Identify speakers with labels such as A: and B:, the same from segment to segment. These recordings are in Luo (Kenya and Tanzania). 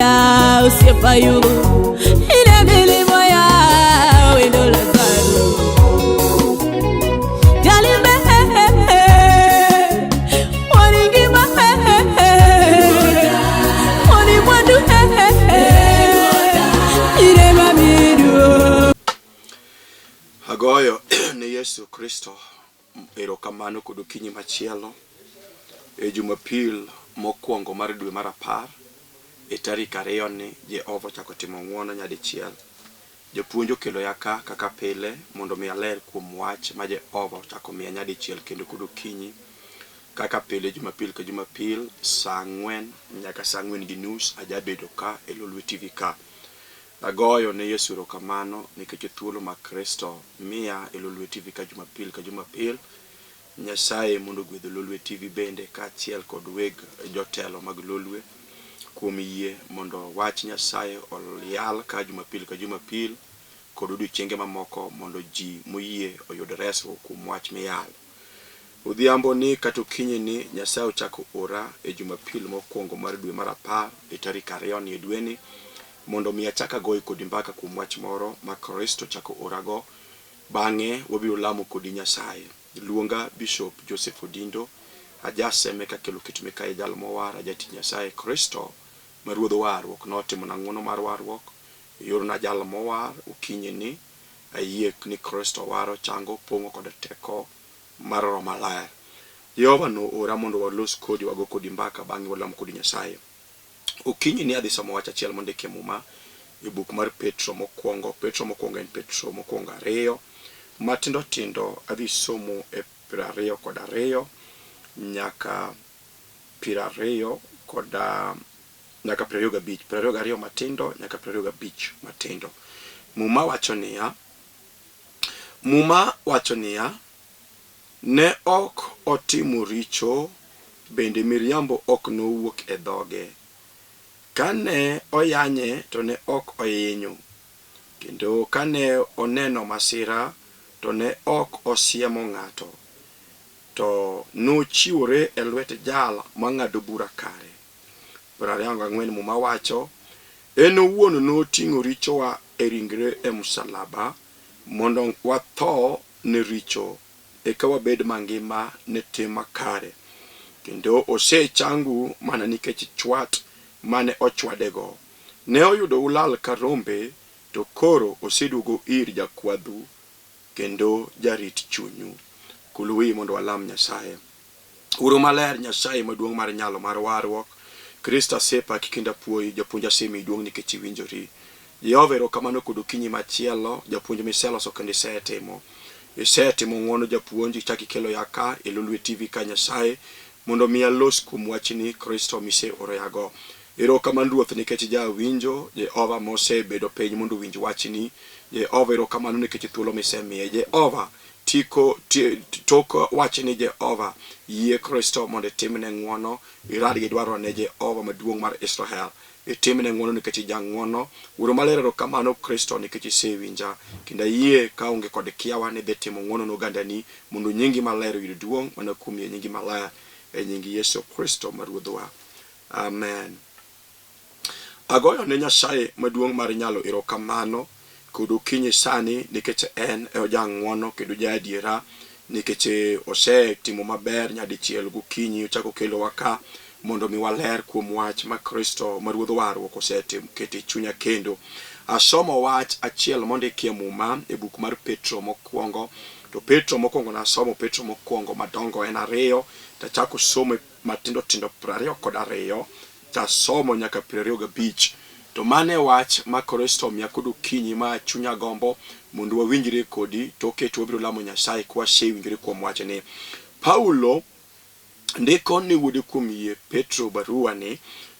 A: Osiepa yugo ine milimo ya wendo Lazaro Jalimbe Waningima Wanimwandu Ine mamidu.
B: Agoyo ne Yesu Kristo erokamano kod okinyi machielo e Jumapil mokwongo mar dwe mar apar e tarik ariyoni Jehova ochako timo ng'wono nyadichiel. Japuonj okeloya ka kaka pile mondo mi aler kuom wach ma Jehova ochako miya nyadichiel kendo kod okinyi kaka pile Jumapil ka Jumapil saa ang'wen nyaka saa ang'wen gi nus ajabedo ka e Lolwe TV ka. Agoyo ne Yesu erokamano nikech thuolo ma Kristo miya e Lolwe TV ka Jumapil ka Jumapil. Nyasaye mondo ogwedh Lolwe TV bende kaachiel kod weg jotelo mag Lolwe kuom yie mondo wach Nyasaye oyal ka Jumapil ka Jumapil kod odiochienge mamoko mondo ji moyie oyud resruok kuom wach miyalo. Odhiambo ni kata okinyi ni Nyasaye ochako ora e Jumapil mokwongo mar dwe mar apar e tarik ariyo ni e dweni mondo mi achak agoye kodi mbaka kuom wach moro ma Kristo ochako orago. Bang'e wabiro lamo kodi Nyasaye. Luonga Bishop Joseph Odindo, ajaseme kakelo kit mikayi jal mowar, ajatich Nyasaye Kristo ma Ruodh warruok notimona ng'wono mar warruok e yorna jal mowar okinyi ni ayie ni Kristo waro, chango, pong'o kod teko mar Roho Maler. Jehova noora mondo walos kodi, wago kodi mbaka, bang'e walam kodi Nyasaye. Okinyi ni adhi somo wach achiel mondik e Muma e buk mar Petro mokwongo. Petro mokwongo en Petro mokwongo ariyo. Matindo tindo adhi somo e 22 nyaka 20 kod nyaka 25. 22 matindo nyaka 25 matindo. Muma wacho niya, Muma wacho niya, Ne ok otimo richo bende miriambo ok nowuok e dhoge. Kane oyanye to ne ok ohinyo, kendo kane oneno masira to ne ok osiemo ng'ato, to nochiwore e lwet Jal mang'ado bura kare. 24 Muma wacho, En owuon noting'o richowa e ringre e msalaba mondo watho ne richo, eka wabed mangima ne tim makare. Kendo osechangu mana nikech chwat mane ochwadego. Ne oyudo ulal ka rombe, to koro oseduogu ir jakwadhu kendo jarit chunyu. Kul wiyi mondo walam Nyasaye. Wuoro maler, Nyasaye maduong' mar nyalo mar warruok, Kristo asepaki kendo apuoyi, japuonj asemiyi duong' nikech iwinjori. Jehova erokamano kod okinyi machielo, japuonj miseloso kendo isetimo. Isetimo ng'wono japuonj, ichak ikelo ya ka e Lolwe TV ka Nyasaye, mondo mi alos kuom wachni Kristo miseoroyago. Erokamano Ruoth nikech jawinjo, Jehova mosebedo piny mondo owinj wachni. Jehova erokamano nikech thuolo misemiye. Jehova Tiko, ti, tok wachni Jehova, yie Kristo mondo itimne ng'wono, irad gi dwarone Jehova maduong' mar Israel. Itimne ng'wono nikech ijang'wono. Wuoro Maler erokamano Kristo nikech isewinja, kendo ayie kaonge kod kiawa ni idhi timo ng'wono ne ogandani mondo nyingi maler oyud duong' mana kuom yie nyingi maler e nying Yesu Kristo ma Ruodhwa. Amen. Agoyo ne Nyasaye maduong' mar nyalo erokamano kod okinyi sani nikech en e ojang'wono kendo jaadiera nikech osetimo maber nyadichiel gokinyi ochako okelowa ka mondo mi waler kuom wach ma Kristo ma Ruodh warruok osetimo keto e chunya kendo. Asomo wach achiel mondikie Muma e buk mar Petro mokwongo to Petro mokwongo nasomo Petro mokwongo madongo en ariyo tachako somo e matindo tindo 22 tasomo nyaka 25. To mano e wach ma Kristo omiya kod okinyi ma chunya gombo mondo wawinjre kodi toke to wabiro lamo Nyasaye kwasewinjore kuom wachni. Paulo ndiko ne wuode kuom yie Petro barua ni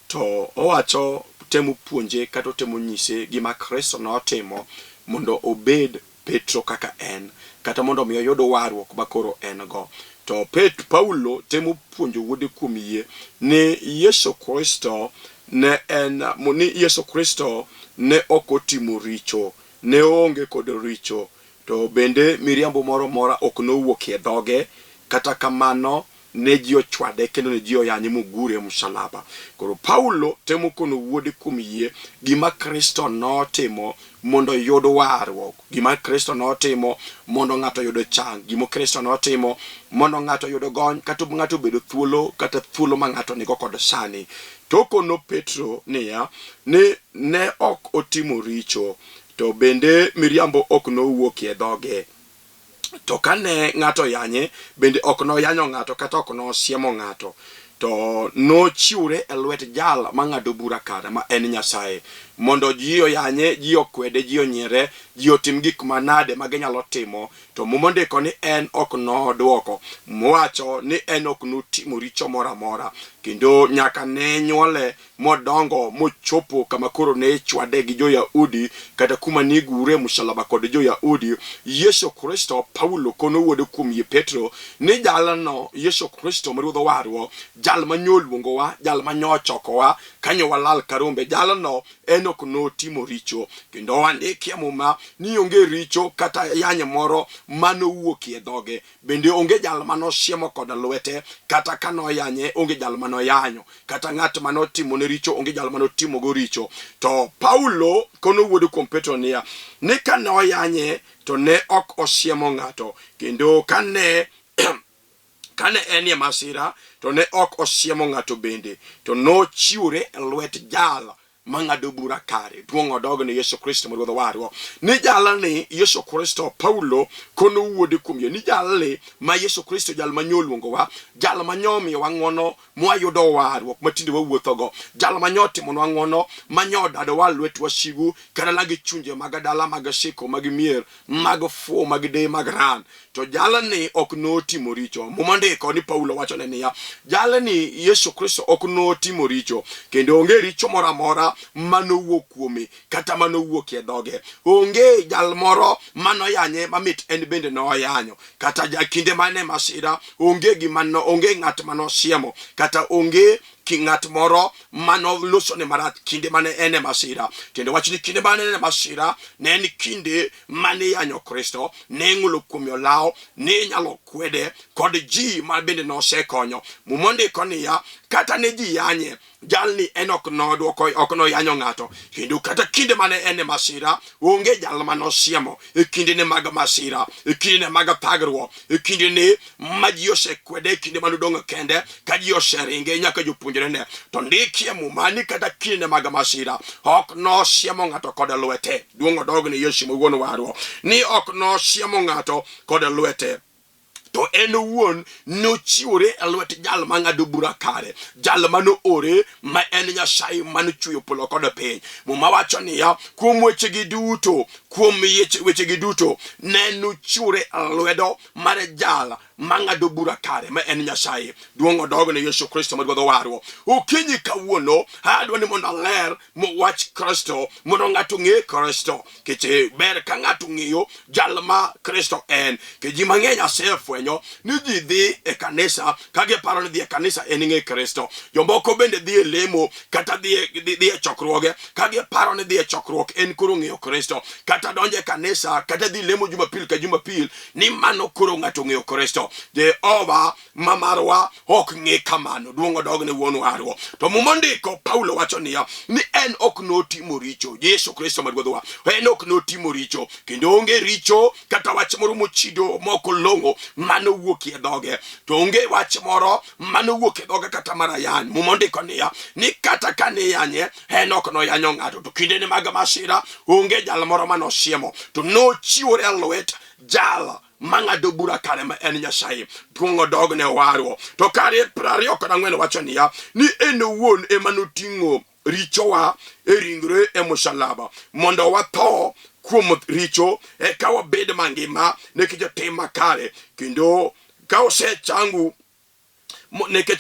B: to owacho temo puonje kata otemo nyise gima Kristo notimo mondo obed Petro kaka en, kata mondo omi oyud warruok ma koro en go. To Pet, Paulo temo puonjo wuode kuom yie ni Yesu Kristo ne en, ni Yesu Kristo ne ok otimo richo, ne oonge kod richo, to bende miriambo moro mora ok nowuokie dhoge. Kata kamano, Ne ji ochwade kendo ne ji oyanye mogure e msalaba. Koro Paulo temo kono wuode kuom yie gima Kristo notimo mondo oyud warruok, gima Kristo notimo mondo ng'ato oyud chang, gima Kristo notimo mondo ng'ato oyud gony, kata ng'ato obedo thuolo, kata thuolo ma ng'ato nigo kod sani. To okono Petro niya, ni ne ok otimo richo, to bende miriambo ok nowuokie dhoge. To kane ng'ato oyanye, bende ok noyanyo ng'ato kata ok nosiemo ng'ato, to nochiwre e lwet jal mang'ado bura kare, ma en Nyasaye, mondo ji oyanye, ji okwede, ji onyiere, ji otim gik manade ma ginyalo timo. To Muma ondiko ni en ok nodwoko, mowacho ni en ok notimo richo moro amora, kendo nyaka ne nyuole modongo mochopo kama koro ne ichwade gi jo-Yahudi kata kuma nigure e musalaba kod jo-Yahudi, Yesu Kristo, Paulo kono wuode kuom yie Petro ni jalno Yesu Kristo ma Ruodh owarwa, jal ma nyo oluongowa, jal ma nyo ochokowa kanyo walal ka rombe, jalno en ok notimo richo. Kendo wandiki e Muma ni onge richo kata yany moro manowuokie dhoge. Bende onge jal ma nosiemo koda lwete, kata ka noyanye, onge jal ma noyanyo, kata ng'at ma notimone richo, onge jal ma notimogo richo. To Paulo kono wuode kuom Petro niya, ni ka ne oyanye, to ne ok osiemo ng'ato, kendo kane kane enie masira, to ne ok osiemo ng'ato bende, to nochiwore e lwet jal mang'ado bura kare. Duong' odog ne Yesu Kristo ma Ruodh warwa. Ni jalni Yesu Kristo, Paulo kono wuode kuom yie ni jalni ma Yesu Kristo, jal ma nyo oluongowa, jal ma nyo omiyowa ng'wono mwayudo warruok ma tinde wawuothogo, jal ma nyo otimonwa ng'wono ma nyo odadowa lwet wasigu kata lagi chunje mag dala mag siko mag mier mag fuwo mag deye mag ran. To jalni ok notimo richo. Muma ndiko ni Paulo wachone niya, jalni Yesu Kristo ok notimo richo, kendo onge richo moro amora manowuok kuome kata manowuok e dhoge. Onge jal moro manoyanye mamit en bende noyanyo, kata ja kinde mane masira onge gima no, onge ng'at manosiemo, kata onge ki ng'at moro manolosone marach kinde mane en e masira. Tiende wach ni kinde mane en e masira ne en kinde mane iyanyo Kristo, ne ing'ulo kuome olawo, ne inyalo kwede kod ji ma bende nosekonyo. Muma ondiko niya, kata ne ji yanye, jalni en ok nodwoko, ok noyanyo ng'ato, kendo kata kinde mane en e masira, onge jal ma nosiemo e kindene mag masira, e kindene mag thagruok, e kindene ma ji osekwede, e kinde mane odong' kende, ka ji oseringe nyaka jopuonjrene. To ndikie Muma ni kata kindene mag masira, ok nosiemo ng'ato kod lwete. Duong' odog ne Yesu ma wuon warruok, ni ok nosiemo ng'ato kod lwete. To en owuon nochiwore e lwet jal mang'ado bura kare, jal manoore ma en Nyasaye manochweyo polo kod piny. Muma wacho niya, kuom wechegi duto, kuom wechegi duto, ne nochiwore e lwedo mar jal mang'ado bura kare ma en Nyasaye. Duong' odog ne Yesu Kristo ma Ruodh warruok. Okinyi kawuono adwa ni mondo aler wach Kristo mondo ng'ato ong'e Kristo. Kech ber ka ng'ato ong'eyo jal ma Kristo en. Ke ji mang'eny asefwenyo ni ji dhi e kanisa ka giparo ni dhi e kanisa en ng'e Kristo. Jomoko bende dhi e lemo kata dhi e chokruoge ka giparo ni dhi e chokruok en koro ng'eyo Kristo. Kata donjo e kanisa kata dhi lemo Jumapil ka Jumapil ni mano koro ng'ato ong'eyo Kristo. Jehova ma marwa ok ng'e kamano. Duong' odog ne wuon warwa. To Muma ondiko, Paulo wacho niya, ni en ok notimo richo. Yesu Kristo ma Ruodhwa, en ok notimo richo, kendo onge richo kata wach moro mochido mok olong'o manowuok e dhoge. To onge wach moro manowuok e dhoge kata mar ayany. Muma ondiko niya, ni kata ka ne yanye, en ok noyanyo ng'ato. To kindene mag masira, onge jal moro manosiemo. To nochiwore e lwet jal mang'ado bura kare ma en Nyasaye. Duong' odog ne warruok. To kare 24 wacho niya, ni en owuon ema noting'o richowa e ringre e musalaba mondo watho kuom richo eka wabed mangima nikech tim makare. Kendo ka osechangu Nikech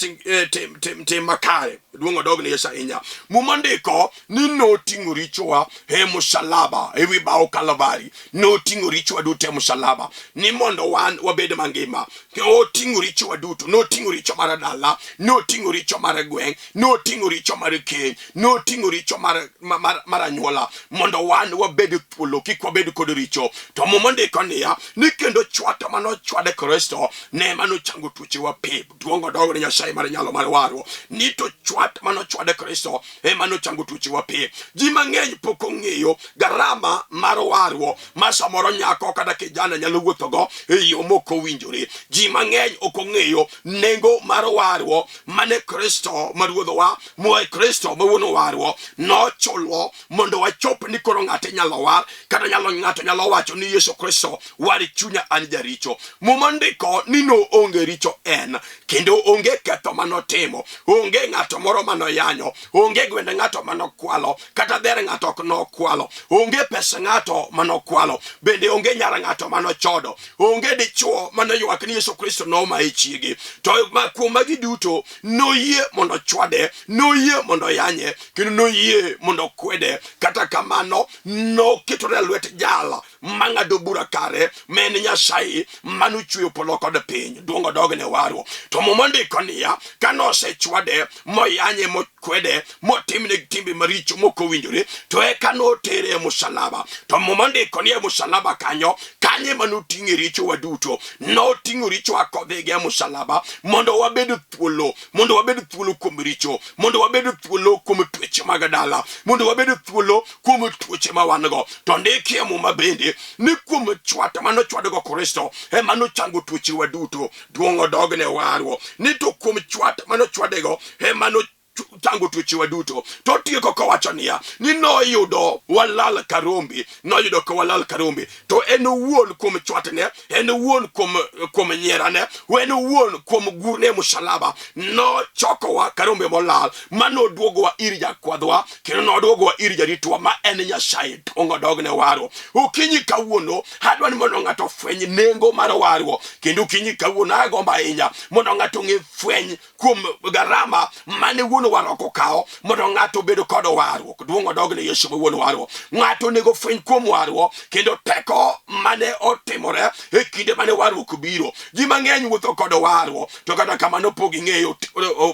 B: tim, tim, tim makare. Duong' odog ne Yesu ahinya. Muma ndiko ni noting'o richowa e musalaba e wi bao Kalvari. Noting'o richowa duto e musalaba ni mondo wan wabed mangima. Oting'o richowa duto. Noting'o richo mar dala, noting'o richo mar gweng', noting'o richo mar keny, noting'o richo mar, mar, mar anyuola mondo wan wabed thuolo, kik wabed kod richo. To Muma ndiko niya ni kendo chwat manochwade Kristo ne manochango tuochewa pep. Duong' odog ne Nyasaye mar nyalo mar warruok. Ni to chwat manochwade Kristo ema nochango tuochewa pep. Ji mang'eny pok ong'eyo garama mar warruok ma samoro nyako kata kijana nyalo wuothogo e yo mok owinjore. Ji mang'eny ok ong'eyo nengo mar warruok mane Kristo ma Ruodhwa, moa e Kristo ma wuon warruok nochulo mondo wachop ni koro ng'ato inyalo war kata nyalo ng'ato nyalo wacho ni Yesu Kristo war chunya an jaricho. Muma ndiko ni no onge richo en kendo onge ketho manotimo, onge ng'ato moro manoyanyo, onge gwend ng'ato manokwalo, kata dher ng'ato ok nokwalo, onge pesa ng'ato manokwalo, bende onge nyar ng'ato manochodo, onge dichuo manoywak ni Yesu Kristo nomaye chiege. To ma, kuom magi duto noyie mondo ochwade, noyie mondo oyanye, kendo noyie mondo okwede. Kata kamano noketore e lwet jal mang'ado bura kare, ma en Nyasaye manochweyo polo kod piny. Duong' odog ne warruok. To Muma ndiko niya, ka nosechwade moyanye mokwede motimne timbe maricho mok owinjore, to eka notere e musalaba. To Muma ndiko ni e musalaba kanyo, kanyo ema noting'e richowa duto. Noting'o richowa kodhigo e musalaba mondo wabed thuolo, mondo wabed thuolo kuom richo, mondo wabed thuolo kuom tuoche mag dala, mondo wabed thuolo kuom tuoche ma wan-go. To ndiki e Muma bende ni kuom chwat mane ochwadgo Kristo ema nochango tuochewa duto. Duong' odog ne warruok. Ni to kuom chwat mane ochwadego ema nochango tuochewa duto. To otieko kowacho niya ni noyudo walal ka rombe, noyudo ka walal ka rombe, to en owuon kuom chwatne, en owuon kuom nyierane, en owuon kuom gurne e musalaba nochokowa ka rombe molal, ma noduogowa ir jakwadhwa kendo noduogowa ir jaritwa ma en Nyasaye. Duong' odog ne warruok. Okinyi kawuono adwa ni mondo ng'ato ofweny nengo mar warruok, kendo okinyi kawuono agombo ahinya mondo ng'ato ong'e fweny kuom garama mane wuon warruok okawo mondo ng'ato obed kod warruok. Duong' odog ne Yesu ma wuon warruok. Ng'ato onego fweny kuom warruok kendo teko mane otimore e kinde mane warruok obiro. Ji mang'eny wuotho kod warruok to kata kamano pok ging'eyo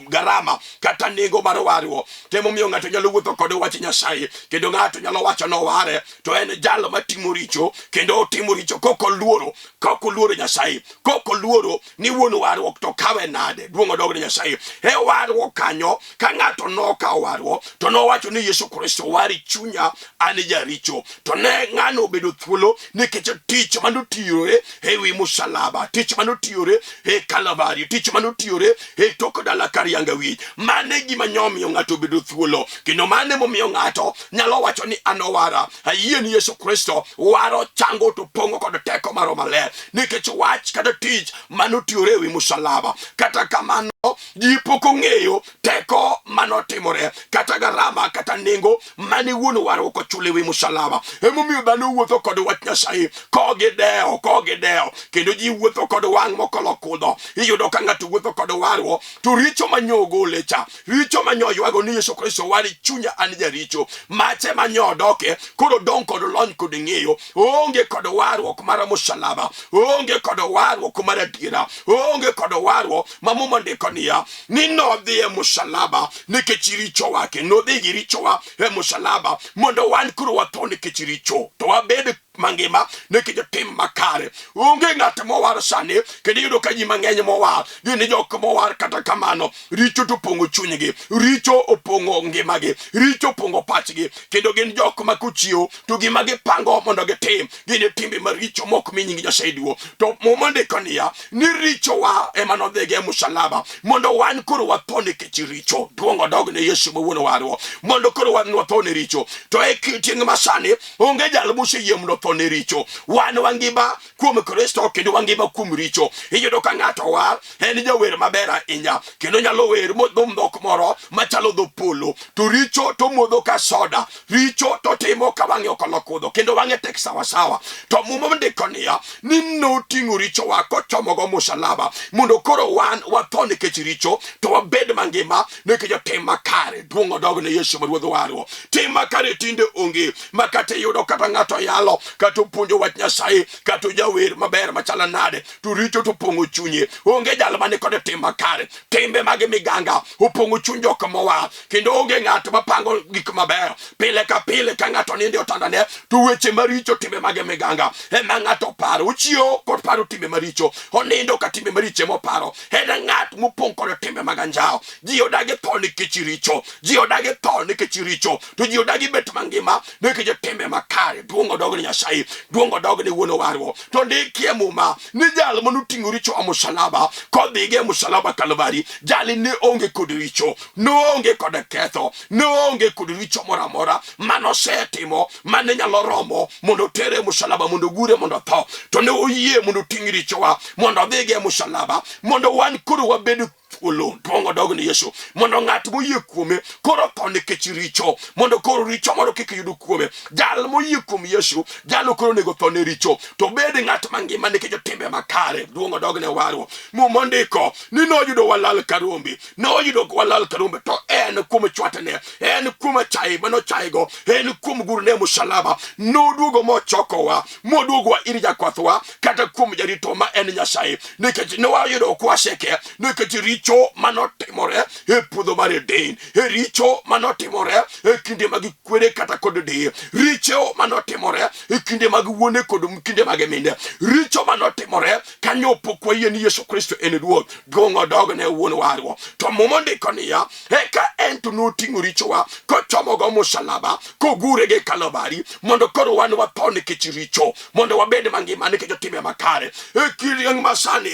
B: garama kata nengo mar warruok. To emomiyo ng'ato nyalo wuotho kod wach Nyasaye kendo ng'ato nyalo wacho noware to en jal matimo richo kendo otimo richo kok oluoro, kok oluoro Nyasaye, kok oluoro ni wuon warruok to kawe nade. Duong' odog ne Nyasaye. E warruok kanyo, ka ng'ato nokawo warruok to nowacho ni Yesu Kristo wari chunya an jaricho, to ne ng'ano obedo thuolo nikech tich manotiyore e wi musalaba, tich manotiyore e Kalvari, tich manotiyore e tok dala kar yanga wich. Mano e gima nyomiyo ng'ato obedo thuolo, kendo mano emomiyo ng'ato nyalo wacho ni an owara, ayie ni Yesu Kristo waro, chango to pong'o kod teko mar Roho Maler, nikech wach kata tich manotiyore e wi musalaba. Kata kamano ji pok ong'eyo teko manotimore kata garama kata nengo mane wuon warruok ochulo e wi musalaba. Emomiyo dhano wuotho kod wach Nyasaye kogidewo, kogidewo, kendo ji wuotho kod wang' mokolo kudho. Iyudo ka ng'ato wuotho kod warruok to richo manyo ogole cha, richo manyo oywago ni Yesu Kristo wari chunya an jaricho, mache manyo odoke, koro odong' kod lony kod ng'eyo, oonge kod warruok mar musalaba, oonge kod warruok mar adiera, oonge kod warruok ma Muma ndiko niya ni nodhi e musalaba nikech richowa, kendo nodhi gi richowa e musalaba mondo wan koro watho nikech richo to wabed mangima nikech tim makare. Onge ng'at mowar sani, kendo iyudo ka ji mang'eny mowar gin jok mowar, kata kamano richo to opong'o chunygi, richo opong'o ngimagi, richo opong'o pachgi, kendo gin jok ma kochiew to gima gipango mondo gitim gin timbe maricho mok mi nying Nyasaye duong'. To Muma ndiko niya ni richowa ema nodhigo e musalaba mondo wan koro watho nikech richo. Duong' odog ne Yesu ma wuon warruok mondo koro wan watho ne richo. To e tieng' masani onge jal moseyie mondo otho. otho ne richo. Wan wangima kuom Kristo kendo wangima kuom richo. Iyudo ka ng'ato war en jawer maber ahinya kendo nyalo wer modhum dhok moro machalo dho polo, to richo to modho ka soda, richo to timo ka wang'e ok olokudho kendo wang'e tek sawasawa. To Muma ndiko niya ni noting'o richowa kochomogo musalaba mondo koro wan watho nikech richo to wabed mangima nikech tim makare. Duong' odog ne Yesu ma Ruodh warruok. Tim makare tinde onge ma kata iyudo kata ng'ato yalo kata opuonjo wach Nyasaye kata ojawer maber machalo nade to richo to opong'o chunye. Onge jal mani kod tim makare. Timbe mag miganga opong'o chuny jok mowar kendo onge ng'at mapango gik mabeyo. Pile ka pile ka ng'ato nindo e otandane to weche maricho, timbe mag miganga ema ng'ato paro. Ochiewo koparo timbe maricho, onindo ka timbe maricho ema oparo. En ng'at mopong' kod timbe mag anjawo. Ji odagi tho nikech richo, ji odagi tho nikech richo, to ji odagi bet mangima nikech timbe makare. Duong' odog ne Nyasaye, duong' odog ne Wuon warruok. To ndikie Muma ni jal manoting'o richo a musalaba kodhigo e musalaba Kalvari, jali ne onge kod richo, noonge kod ketho, noonge kod richo moro amora manosetimo mane nyalo romo mondo otere e musalaba, mondo ogure, mondo otho. To ne oyie mondo oting' richowa mondo odhigo e musalaba mondo wan koro wabed thuolo. Duong' odog ne Yesu, mondo ng'at moyie kuome koro tho nikech richo, mondo koro richo moro kik yud kuome. Jal moyie kuom Yesu, jalo koro onego tho ne richo, to bed ng'at mangima nikech timbe makare. Duong' odog ne warruok. Muma ondiko ni noyudo walal ka rombe, noyudo walal ka rombe, to en kuom chwatne, en kuom achaye mane ochayigo, en kuom gurne e musalaba, noduogo mochokowa, moduogowa ir jakwathwa, kata kuom jarito ma en Nyasaye, nikech ne wayudo kwaseke nikech richo manotimore e puodho mar Eden, e richo manotimore e kinde mag kwere kata kod deye, richo manotimore e kinde mag wuone kod kinde mag mine, richo manotimore kanyo pok wayie ni Yesu Kristo en Ruoth. Duong' odog ne wuon warruok. To Muma ondiko niya, eka en to noting'o richowa kochomogo musalaba kogure gi Kalvari mondo koro wan watho nikech richo, mondo wabed mangima nikech timbe makare. E kinde masani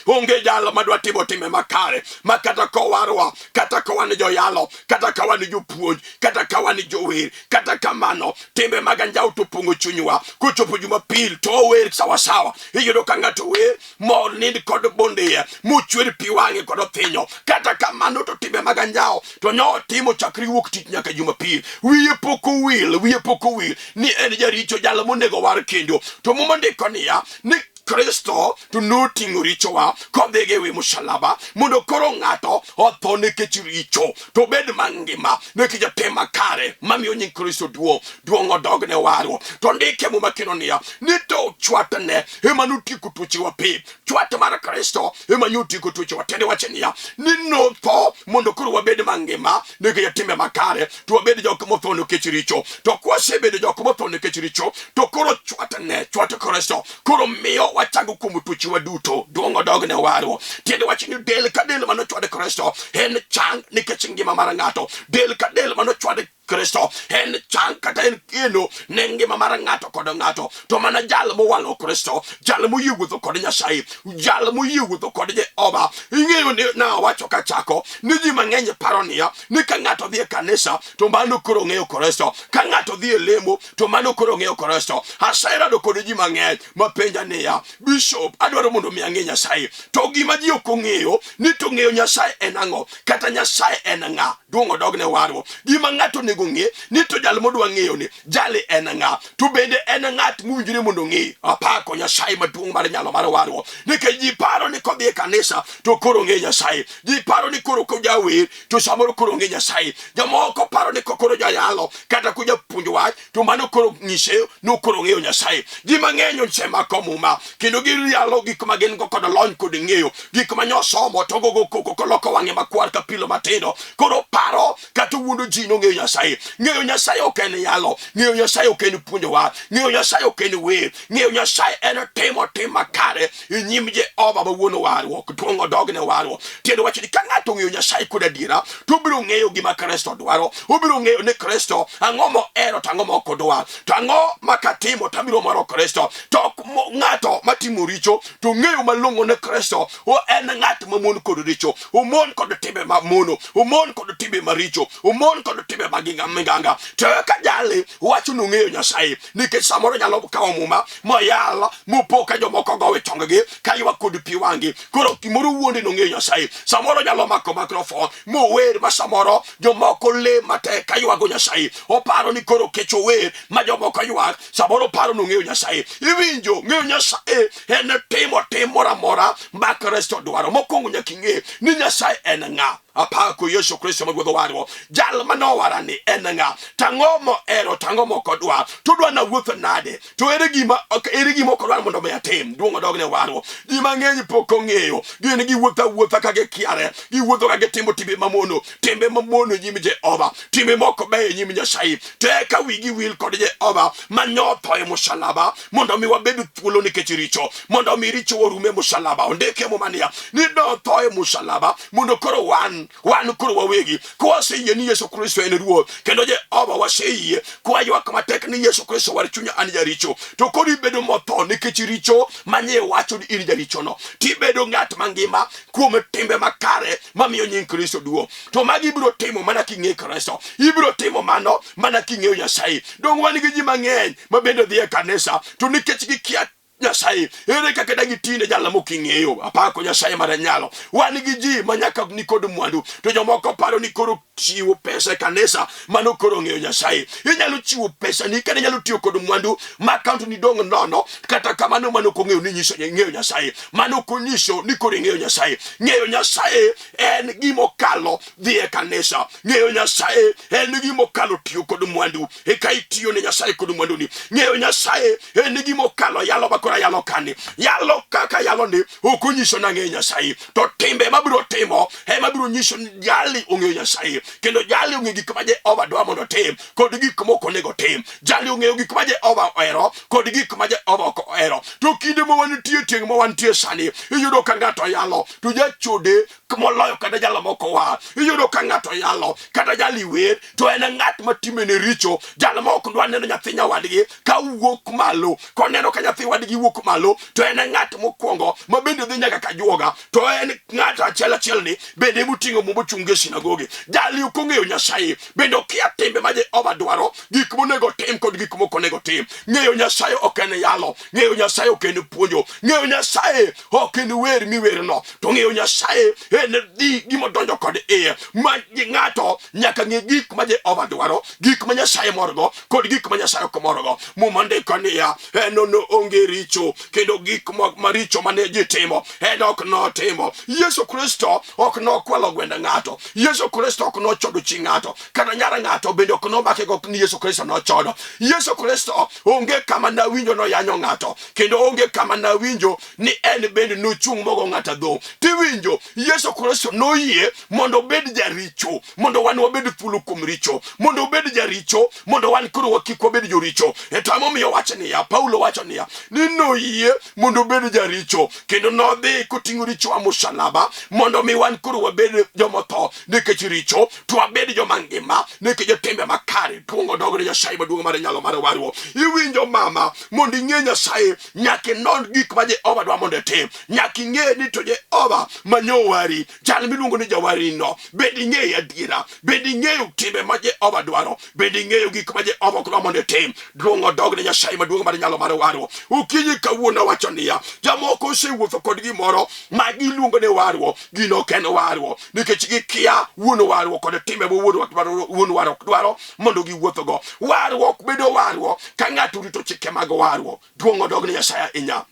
B: onge jal madwa timo timbe makare ma kata kowarwa, kata ka wan joyalo, kata ka wan jopuonj, kata ka wan jower, kata kamano timbe mag anjawo to opong'o chunywa. Kochopo Jumapil to ower sawasawa, iyudo ka ng'ato wer mor nind kod bondiye mochwer pi wang'e kod othinyo. Kata kamano to timbe mag anjawo to notimo chakre wuok tich nyaka Jumapil. Wiye pok owil, wiye pok owil ni en jaricho, jal monego war kendo. To Muma ndiko niya ni Kristo to noting'o richowa kodhigo e wi musalaba mondo koro ng'ato otho nikech richo to obed mangima nikech tim makare mamiyo nying Kristo duong'. Duong' odog ne warruok. To ndike Muma kendo niya ni to chwatne ema notieko tuochewa pep. Chwat mar Kristo ema notieko tuochewa. Tiende wache niya ni notho mondo koro wabed mangima nikech timbe makare, to wabed jok motho nikech richo. To kwasebedo jok motho nikech richo, to koro chwatne, chwat Kristo koro miyo wachango kuom tuochewa duto. Duong' odog ne warruok. Tiende wach ni del ka del manochwad Kristo en chang nikech ngima mar ng'ato. Del ka del manochwad Kristo en chang kata en kendo ne ngima mar ng'ato kod ng'ato. To mana jal mowalo Kristo, jal moyie wuotho kod Nyasaye, jal moyie wuotho kod Jehova. Ing'eyo ni nawacho kachako ni ji mang'eny paro niya ni ka ng'ato dhi e kanisa to mano koro ng'eyo Kristo, ka ng'ato dhi e lemo to mano koro ng'eyo Kristo. Aserado kod ji mang'eny mapenja niya, Bishop, adwaro mondo mi ang'e Nyasaye. To gima ji ok ong'eyo ni to ng'eyo Nyasaye en ang'o, kata Nyasaye en ng'a. Duong' odog ne warruok. Gima ng'ato onego ng'e ni to jal modwa ng'eyo ni jali en ng'a, to bende en ng'at mowinjore mondo ong'e. Apako Nyasaye maduong' mar nyalo mar warruok, nikech ji paro ni kodhi e kanisa to koro ng'e Nyasaye. Ji paro ni koro kojawer to samoro koro ng'e Nyasaye. Jomoko paro ni koro jayalo kata kojapuonj wach to mano koro nyise ni koro ng'eyo Nyasaye. Ji mang'eny osemako Muma kendo giyalo gik ma gin go kod lony kod ng'eyo, gik ma nyosomo to gogo koko koloko wang'e makwar ka pilo matindo. Koro paro kata wuondo ji nong'eyo Nyasaye. Ng'eyo Nyasaye ok en yalo, ng'eyo Nyasaye ok en puonjowa, ng'eyo Nyasaye ok en wer, ng'eyo Nyasaye en timo tim makare e nyim Jehova ma wuon warruok. Duong' odog ne warruok. Tiende wacho ni ka ng'ato ong'eyo Nyasaye kod adiera, to obiro ng'eyo gima Kristo dwaro, obiro ng'eyo ni Kristo ang'o mohero to ang'o ma ok ok odwar. To ang'o ma katimo to abiro moro Kristo? To ok ng'ato matimo richo to ng'eyo malong'o ne Kristo o en ng'at mamon kod richo, omon kod timbe mamono, omon kod timbe maricho, omon kod timbe mag miganga. To eka jali wacho ni ong'eyo Nyasaye, nikech samoro nyalo kawo muma moyal mopo ka jomoko gowe tonggi ka ywak kod pi wang'gi. Koro gimoro wuonde ni ong'eyo Nyasaye. Samoro nyalo mako microphone mower ma samoro jomoko le matek ka ywago Nyasaye. Oparo ni koro kech ower ma jomoko ywak, samoro oparo ni ong'eyo Nyasaye. Iwinjo, ng'eyo Nyasaye en timo tim moro amora ma Kristo dwaro. Mokwongo nyaka ing'e ni Nyasaye en ng'a. Apako Yesu Kristo ma Ruodh warruok. Jal ma nowara ni en ng'a? Tang'o mohero, tang'o mok odwar? To odwa nawuoth nade? To ere gima ok ere gima ok odwar mondo mi atim? Duong' odog ne warruok. Ji mang'eny pok ong'eyo. Gin giwuotho awuotha ka gikiare. Giwuotho ka gitimo timbe mamono. Timbe mamono e nyim Jehova. Timbe mok beyo e nyim Nyasaye. To eka wigi wil kod Jehova ma notho e musalaba mondo mi wabed thuolo nikech richo. Mondo mi richo orum e musalaba. Ondiki e Muma niya, ni notho e musalaba mondo koro wan wan koro wawegi kwaseyie ni Yesu Kristo en Ruoth kendo Jehova waseyie kwaywak matek ni Yesu Kristo war chunya an jaricho to koro ibedo motho nikech richo manye wacho ni in jarichono tibedo ng'at mangima kuom timbe makare mamiyo nying Kristo duong'. To magi ibiro timo mana king'e Kristo, ibiro timo mano mana king'eyo Nyasaye. Dong' wan gi ji mang'eny ma bende dhi e kanisa to nikech gikia Nyasaye, ere kaka da gitine jal mok ing'eyo? Apako Nyasaye mar nyalo. Wan gi ji ma nyaka ni kod mwandu, to jomoko paro ni koro chiwo pesa e kanisa mano koro ng'eyo Nyasaye. Inyalo chiwo pesa ni kata inyalo tiyo kod mwandu ma account ni dong' nono, kata kamano mano ok ong'eyo ni nyiso ng'eyo Nyasaye. Mano ok onyiso ni koro ing'eyo Nyasaye. Ng'eyo Nyasaye en gima okalo dhi e kanisa. Ng'eyo Nyasaye en gima okalo tiyo kod mwandu. Eka itiyo ne Nyasaye kod mwanduni. Ng'eyo Nyasaye en gima okalo yalo ma koro ayalo kani. Yalo kaka yalo ni ok onyiso ni ang'eyo Nyasaye. To timbe mabiro timo ema biro nyiso ni jali ong'eyo Nyasaye. Kendo jali ong'eyo gik ma Jehova dwa mondo otim kod gik mok onego otim. Jali ong'eyo gik ma Jehova ohero kod gik ma Jehova ok ohero. To kinde ma wantie tieng' ma wantie sani, iyudo ka ng'ato yalo to jachode moloyo kata jalo moko wa. Iyudo ka ng'ato yalo kata jali wer to en ng'at ma timbene richo, jal ma ok dwa neno nyathi nyawadgi ka wuok malo. Koneno ka nyathi wadgi wuok malo to en ng'at mokwongo ma bende dhi nyaka kajuoga, to en ng'at achiel achiel ni bende moting'o mumba ochung' e sinagogi. Jali ok ong'eyo Nyasaye, bende okia timbe ma Jehova dwaro, gik monego otim kod gik mok onego otim. Ng'eyo Nyasaye ok en yalo, ng'eyo Nyasaye ok en puonjo, ng'eyo Nyasaye ok en wer miwerno, to ng'eyo Nyasaye en dhi gima donjo kod iye ma ng'ato nyaka ng'e gik ma Jehova dwaro, gik ma Nyasaye morgo kod gik ma Nyasaye ok morgo. Muma ndiko niya, en onge richo kendo gik maricho mane ji timo en ok notimo. Yesu Kristo ok nokwalo gwend ng'ato, Yesu Kristo ok nochodo chi ng'ato, kata nyar ng'ato bende ok nomake go ni Yesu Kristo nochodo. Yesu Kristo onge kama nawinjo noyanyo ng'ato, kendo onge kama nawinjo ni en bende nochung' mogo ng'ato adhong'. Tiwinjo, Yesu Kristo noyie mondo obed jaricho, mondo wan wabed thuolo kuom richo, mondo obed jaricho, mondo wan koro kik wabed joricho. E to emomiyo wacho niya, Paulo wacho niya, ni noyie mondo obed jaricho, kendo nodhi koting'o richowa musalaba, mondo mi wan koro wabed jomotho nikech richo, to wabed joma ngima nikech timbe makare. Duong' odog ne Nyasaye maduong' mar nyalo mar warruok. Iwinjo mama, mondo ing'e Nyasaye nyaka inon gik ma Jehova dwa mondo itim. Nyaka ing'e ni to Jehova manyo wari, jal miluongo ni jawarino, bende ing'eyo adiera, bende ing'eyo timbe ma Jehova dwaro, bende ing'eyo gik ma Jehova ok dwa mondo itim. Duong' odog ne Nyasaye maduong' mar nyalo mar warruok. Okinyi kawuono awacho niya, jomoko osewuotho kod gimoro ma giluongo ni warruok, gino ok en warruok, nikech gikia wuon warruok kod timbe ma wuon warruok dwaro mondo giwuothgo. Warruok bedo warruok ka ng'ato orito chike mag warruok. Duong' odog ne Nyasaye ahinya.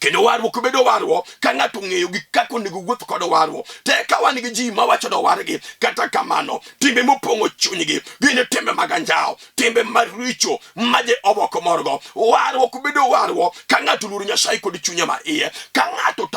B: Kendo warruok bedo warruok ka ng'ato ong'eyo gi kaka onego wuoth kod warruok. To eka wan gi ji mawacho ni owargi, kata kamano timbe mopong'o chunygi gin timbe mag anjawo, timbe maricho ma Jehova ok morgo. Warruok bedo warruok ka ng'ato oluoro Nyasaye kod chunye ma iye. Ka ng'ato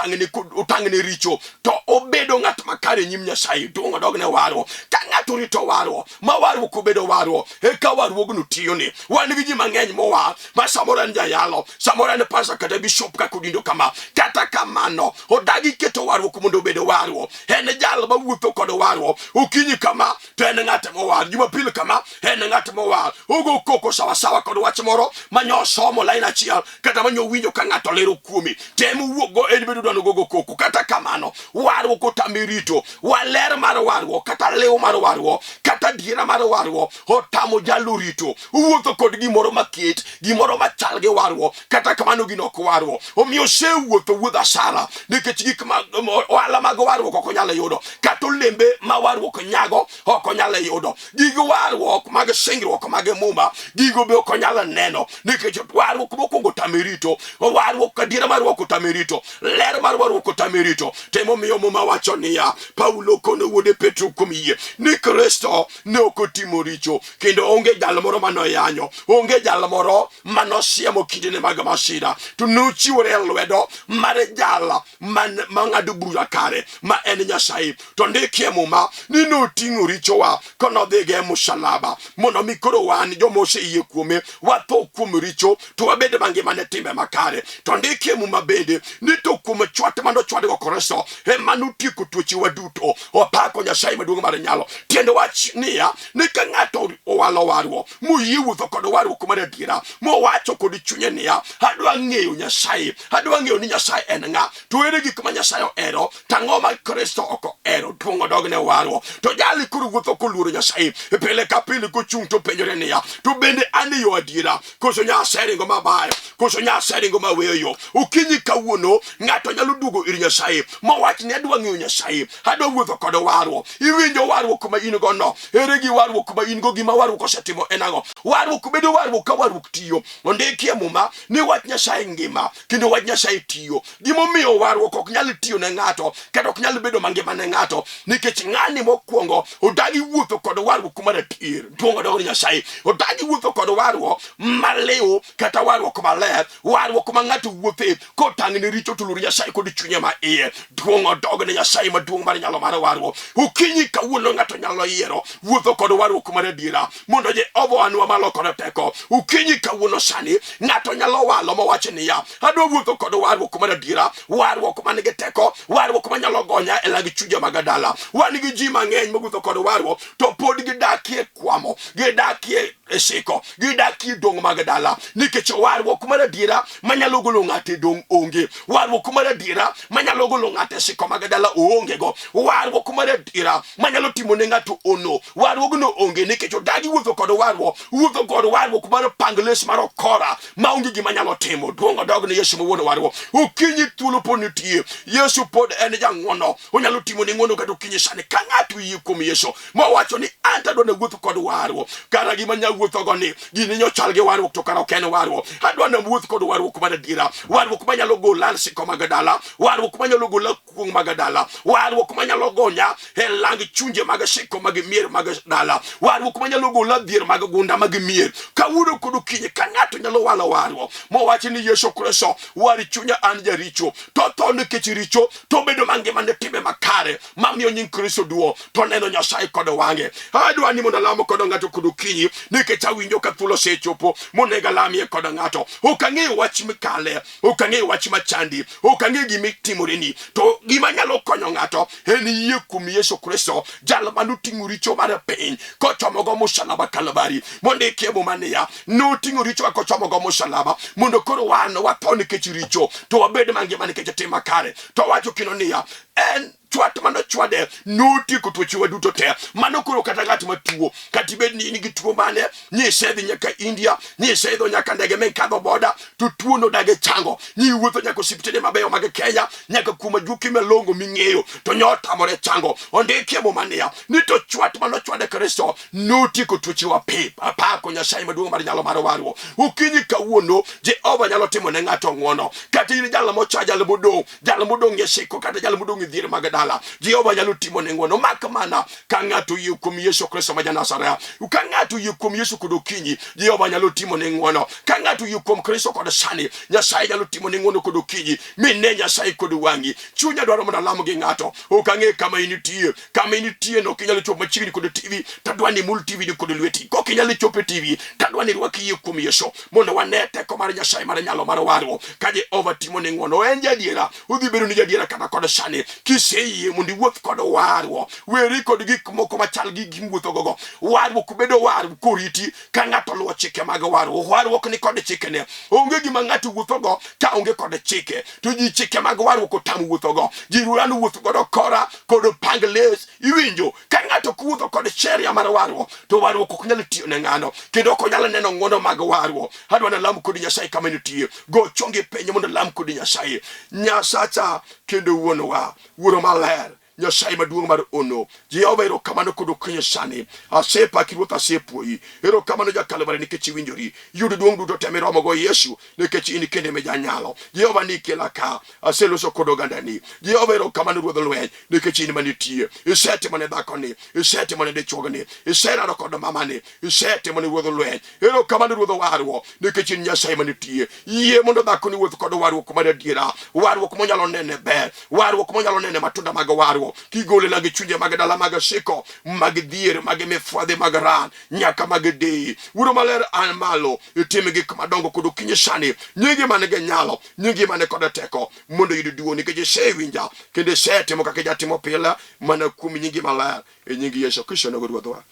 B: otang'ne richo to obedo ng'at makare e nyim Nyasaye. Duong' odog ne warruok. Ka ng'ato orito warruok, ma warruok obedo warruok, eka warruogno tiyone. Wan gi ji mang'eny mowar ma samoro en jayalo, samoro en pasa kata bishop kaka odindo kama. Kata kamano, odagi keto warruok mondo obed warruok. En jal mawuotho kod warruok. Okinyi kama to en ng'at mowar. Jumapil kama en ng'at mowar. lal. Ogo koko sawasawa kod wach moro ma nyosomo lain achiel kata ma nyowinjo ka ng'ato lero kuomi. Tem wuok go en bedo dwano gogo koko. Kata kamano, warruok otami rito. Waler mar warruok kata liw mar warruok kata diera mar warruok otamo jalo rito. Owuotho kod gimoro maket, gimoro machal gi warruok, kata kamano gino ok warruok. Omiyo osewuotho wuodh asara nikech gik ma ohala mag warruok ok onyal yudo, kata olembe ma warruok nyago ok onyal yudo. Gig warruok mag singruok mag Muma, gigo be ok onyal neno nikech warruok mokwongo otame rito, warruok adiera mar warruok otame rito, ler mar warruok otame rito. To emomiyo Muma wacho niya, Paulo kono wuode Petro kuom yie ni Kristo ne ok otimo richo, kendo onge jal moro manoyanyo, onge jal moro manosiemo kindene mag masira, to nochiwore e lwedo mar jal mang'ado bura kare ma en Nyasaye. To ndikie Muma ni noting'o richowa konodhigo e musalaba mondo mi koro wan joma oseyie kuome watho kuom richo to wabed mangima ne timbe makare. To ndikie Muma bende ni to kuom chwat manochwadgo Kristo ema notieko tuochewa duto. Opako Nyasaye maduong' mar nyalo. Tiend wach niya ni ka ng'ato owalo warruok moyie wuotho kod warruok mar adiera mowacho kod chunye niya adwa ng'eyo Nyasaye, adwa ng'eyo ni Nyasaye en ng'a, to ere gik ma Nyasaye ohero, to ang'o ma Kristo ok ohero, duong' odog ne warruok. To jali koro wuotho koluoro Nyasaye pile ka pile kochung' to penjore niya, to bende an e yo adiera, koso nyaseringo mabayo, koso nyaseringo maweyo yo? Okinyi kawuono ng'ato nyalo duogo ir Nyasaye mowach ni adwa ng'eyo Nyasaye, adwa wuotho kod warruok. Iwinjo warruok ma in go no? Ere gi warruok ma in go? Gima warruok osetimo en ang'o? Warruok bedo warruok ka warruok tiyo. Ondiki e Muma ni wach Nyasaye ngima kendo wach Nyasaye tiyo. Gimomiyo warruok ok nyal tiyo ne ng'ato kata ok nyal bedo mangima ne ng'ato nikech ng'ani mokwongo odagi wuotho kod warruok mar adier. Duong' odog ne Nyasaye. Odagi wuotho kod warruok maliw kata warruok maler, warruok ma ng'ato wuothe kotang' ne richo to luoro Nyasaye kod chunye ma iye. Duong' odog ne Nyasaye maduong' mar nyalo mar warruok. Okinyi kawuono ng'ato nyalo yiero wuotho kod warruok mar adiera mondo Jehova oanwa malo kod teko. Okinyi kawuono sani ng'ato nyalo walo mowach niya, adwa wuotho kod warruok mar adiera, warruok man gi teko, warruok manyalo gonya e lag chunje mag dala. Wan gi ji mang'eny mowuotho kod warruok to pod gidakie kwamo, gidakie e siko, gidakie dong' mag dala, nikech warruok mar adiera manyalo golo ng'ato e dong' onge. Warruok mar adiera manyalo golo ng'ato e siko mag dala oonge go. Warruok mar adiera manyalo timo ne ng'ato ono, warruogno onge nikech odagi wuotho kod warruok, wuotho kod warruok mar pangles mar okora maonge gima nyalo timo. Duong' odog ne Yesu ma wuon warruok. Okinyi thuolo pod nitie, Yesu pod en jang'wono, onyalo timo ne ng'wono kata okinyi sani ka ng'ato oyie kuom Yesu mowacho ni an to adwa nawuoth kod warruok, kara gima nya wuothogo ni gini nyochal gi warruok to kara ok en warruok. Adwa nawuoth kod warruok mar adiera, warruok manyalo gola e siko mag dala, warruok manyalo gola kuong' mag dala, warruok manyalo gonya e lang chunje mag siko mag mier mag dala, warruok manyalo gola dhier mag gunda mag mier. Kawuono kod okinyi ka ng'ato nyalo walo warruok mowachi ni Yesu Kristo war chunya an jaricho, to tho nikech richo, to bedo mangima ne timbe makare mamiyo nying Kristo duong', to neno Nyasaye kod wang'e. Adwa ni mondo alam kod ng'ato kod okinyi nikech awinjo ka thuolo osechopo monego alamie kod ng'ato. Ok ang'eyo wach mikale, ok ang'eyo wach machandi, ok ang'eyo gima itimoreni, to gima nyalo konyo ng'ato en yie kuom Yesu Kristo, jal manoting'o richo mar piny kochomogo musalaba Kalvari. Mondiki e Muma niya, noting'o richowa kochomogo musalaba mondo koro wan watho nikech richo to wabed mangima nikech tim makare. To wacho kendo niya, en chwat manochwade notieko tuochewa duto te. Mano koro kata ng'at matuo, kata ibed ni in gi tuo mane, ni isedhi nyaka India, ni iseidho nyaka ndege mikadho boda, to tuo no dagi chango, ni iwuotho nyaka osiptende mabeyo mag Kenya, nyaka kuom ajuoke malong'o ming'eyo, to nyotamore chango. Ondiki e Muma niya, ni to chwat manochwade Kristo notieko tuochewa pep. Apako Nyasaye maduong' mar nyalo mar warruok. Okinyi kawuono Jehova nyalo timo ne ng'ato ng'wono, kata in jal mocha, jal modong', jal modong' e siko, kata jal modong' e dhier mag dala, Jehova nyalo timo ne ng'wono, mak mana ka ng'ato oyie kuom Yesu Kristo ma ja-Nazareth. Ka ng'ato oyie kuom Yesu kod okinyi, Jehova nyalo timo ne ng'wono. Ka ng'ato oyie kuom Kristo kod sani, Nyasaye nyalo timo ne ng'wono kod okinyi, mine Nyasaye kod wang'i. Chunya dwaro mondo alam gi ng'ato. Ok ang'e kama intie, kama intie no ok inyalo chopo machiegni kod TV, to adwa ni imul TV ni kod lweti. Kok inyalo chopo e TV, to adwa Adwa ni irwak yie kuom Yesu mondo wane teko mar Nyasaye mar nyalo mar warruok. Ka Jehova timo ni ng'wono, en jadiera, odhi bedo ni jadiera kata kod sani. Kiseyie mondo iwuoth kod warruok, weri kod gik moko machal gi gimiwuothogogo. Warruok bedo warruok koriti ka ng'ato luwo chike mag warruok. Warruok ni kod chikene. Onge gima ng'ato wuothogo ka onge kod chike. To ji chike mag warruok otamo wuothogo. Ji rurano wuotho godo kora kod pang les. Iwinjo? Ka ng'ato ok wuotho kod sheria mar warruok, to warruok ok nyal tiyo ne ng'ano, kendo ok onyal neno ng'wono mag warruok. Adwa nalam kodi Nyasaye kama nitie. Go chongi piny mondo alam kodi Nyasaye. Nyasacha kendo Wuonwa, Wuoro maler, Nyasaye maduong' mar ono. Jehova erokamano kod okinyi sani. Asepaki Ruoth, asepuoyi. Erokamano Jakalwari nikech iwinjori. Yud duong' duto te miromogo Yesu nikech in kende ma janyalo. Jehova nikela ka, aseloso kod ogandani. Jehova erokamano Ruodh lweny nikech in manitie. Isetimo ne dhakoni, isetimo ne dichuogni, iserado kod mamani, isetimo ne Ruodh lweny. Erokamano Ruodh warruok nikech in Nyasaye manitie. Yie mondo dhakoni wuoth kod warruok mar adiera, warruok monyalo nene ber, warruok monyalo nene matunda mag warruok, kigole na gi chunje mag dala mag siko, mag dhier, mag mifwadhi, mag ran, nyaka mag deyi. Wuoro maler an malo, itim gik madongo kod okinyi sani, nyingi man gi nyalo, nyingi man kod teko, mondo oyud duong' nikech isewinja kendo isetimo kaka ijatimo pile, mana kuom nyingi maler, e nying Yesu Kristo nogo Ruodhwa.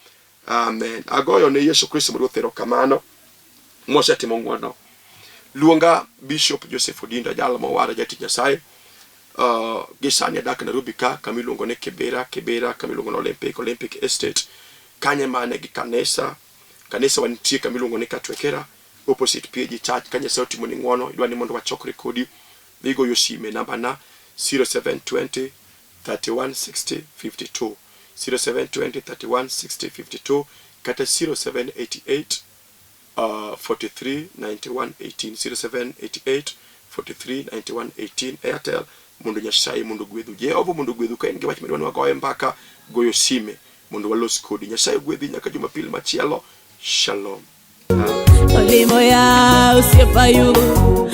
B: Amen. Agoyo ne Yesu Kristo Ruoth erokamano mosetimo ng'wono. Luonga Bishop Joseph Odindo, jal mowar jatich Nyasaye. Gi sani adak Nairobi ka, kama iluongo ni Kibera, Kibera, kama iluongo ni Olympic, Olympic Estate. Kanyo ema ane gi kanisa. Kanisa wa nitie kama iluongo ni Katwekera, opposite PAG Church. Ka Nyasaye otimoni ng'wono, idwa ni mondo wachokre kodi, dhi goyo sime namba na 0720 31 60 52, 0720 31 60 52 kata 0788 43 91 18, 0788 43 91 18 Airtel mondo Nyasaye mondo ogwedhu. Jehova mondo ogwedhu. Ka in gi wach midwa ni wagoye mbaka, goyo sime mondo walos kodi. Nyasaye ogwedhi nyaka Jumapil machielo. Shalom.
A: Olimo ya osiepa Ayubu.